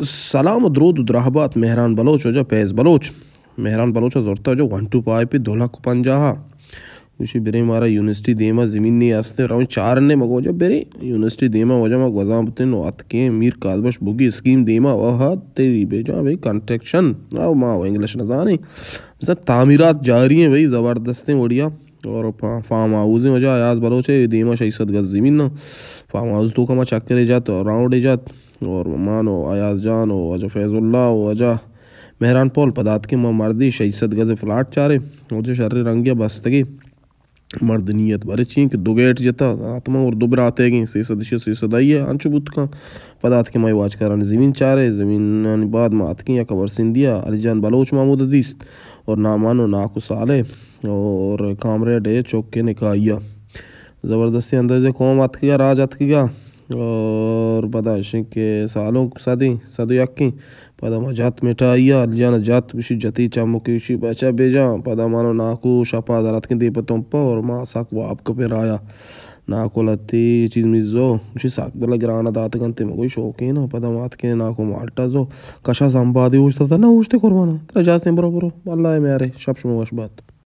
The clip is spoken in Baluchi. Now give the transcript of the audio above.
سلام و درود و درہبات مہران بلوچ، واجہ فیض بلوچ۔ مہران بلوچ ءَ زرتہ واجہ ون ٹو فائیو پہ دو لکھ و پنجاہ ءَ۔ گوشی برے مارا یونیورسٹی دیما زمین نی ہستے، رویں چارنے۔ مگو واجہ برے یونیورسٹی دیما، واجہ ما گوزاں بتیں و اتکیں میر قادبش بگی اسکیم دیما۔ واہ تیری بے جان بھائی، کنسٹرکشن، او ما و انگلش نزانیں۔ مثلا تعمیرات جاری ہیں بھائی، زبردستیں وڑیا۔ اور پا-، فارم ہاؤس ہیں واجہ ایاز بلوچ ءِ دیما، شش سد گز زمین نا۔ فارم ہاؤس توکا ما چکرے جت اور راؤنڈے جت اور من و ایاز جان و واجہ فیض اللہ و واجہ مہران پول پدا اتکیں، ما مردی شش سد گز پلاٹ چارے، واجہ شریں رنگے بستگی۔ مرد نیت برے چین کہ دو گیٹ جتا، آتما اور دو براتے گیں، سیصد شی سیصد آئی ہے، انچو بوت کن۔ پدا اتکیں ما واجکارانی زمین چارے، زمینانی بعد ما اتکیں یک خبر سندھیا، علی جان بلوچ محمود دیست اور نامان و ناکو صالح اور کامریڈ ءِ چوکے نکاحیا۔ زبردستی اندازے قوم اتکگا، راج اتکگا اور پدا اشیں کہ سالوں صدی، صد و یکیں۔ پدا ما جت مٹھائی ءَ، علی جان ءَ جت، گوشی جتی چمکے، گوشی بچا بے جان۔ پدا من و ناکو شپا در اتکیں دیپ تمپا اور ما سک واب کپیں رایا۔ ناکو لتی چیز میزو، گوشی سک بلا گرانا داتگ انت، مگوی شوقین۔ پدا ما اتکیں ناکو مالٹا زو، کشا سمبادی اوشتا تا، نہ اوشتے قربانا۔ ترا جاستیں، برو برو، اللہ ءِ میارے، شپ شما وش بات۔